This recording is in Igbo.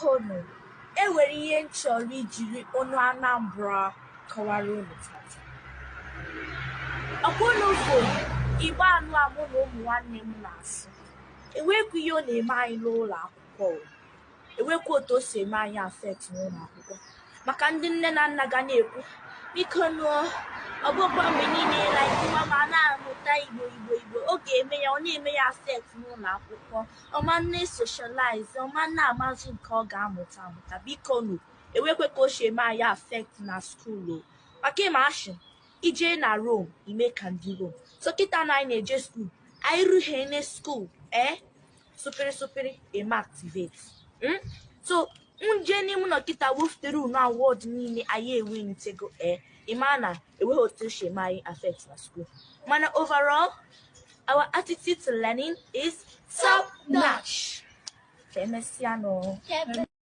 Bikonu, e nwere ihe m chọrọ ijiri ọnụ Anambra kọwara unu tata. Ọkwa unu fụ Igbo anụ a mụ na ụmụ nwanne m na-asụ, enwekwa ihe ọ na-eme anyị n'ụlọ akwụkwọ o. Enwekwa otu o si eme anyị affect n'ụlọ akwụkwọ. Maka ndị nne na nna ga na-ekwu, biko nụọ, ọ bụkwa mgbe niile like nwa ma na-amụta Igbo, Igbo, Igbo, ọ ga-eme ya, ọ na-eme ya affect n'ụlọ akwụkwọ, ọma na-esocialize, ọma na-amazi nke ọ ga-amụta amụta. Biko nụ, enwekwe ka o si eme anyị affect na school o. Maka ịma ashị ije na Rome, ime ka ndị Rome. So kịta na anyị na-eje school, anyị rughene school, sụpịrị sụpịrị eme activate. So nje n'ime ụlọ kịta wefụtere unu award niile anyị enwenitego, ịma na enweghị otu o si eme anyị affect na school. Mana overall, our attitude to learning is top notch. Ka emesịa nụ.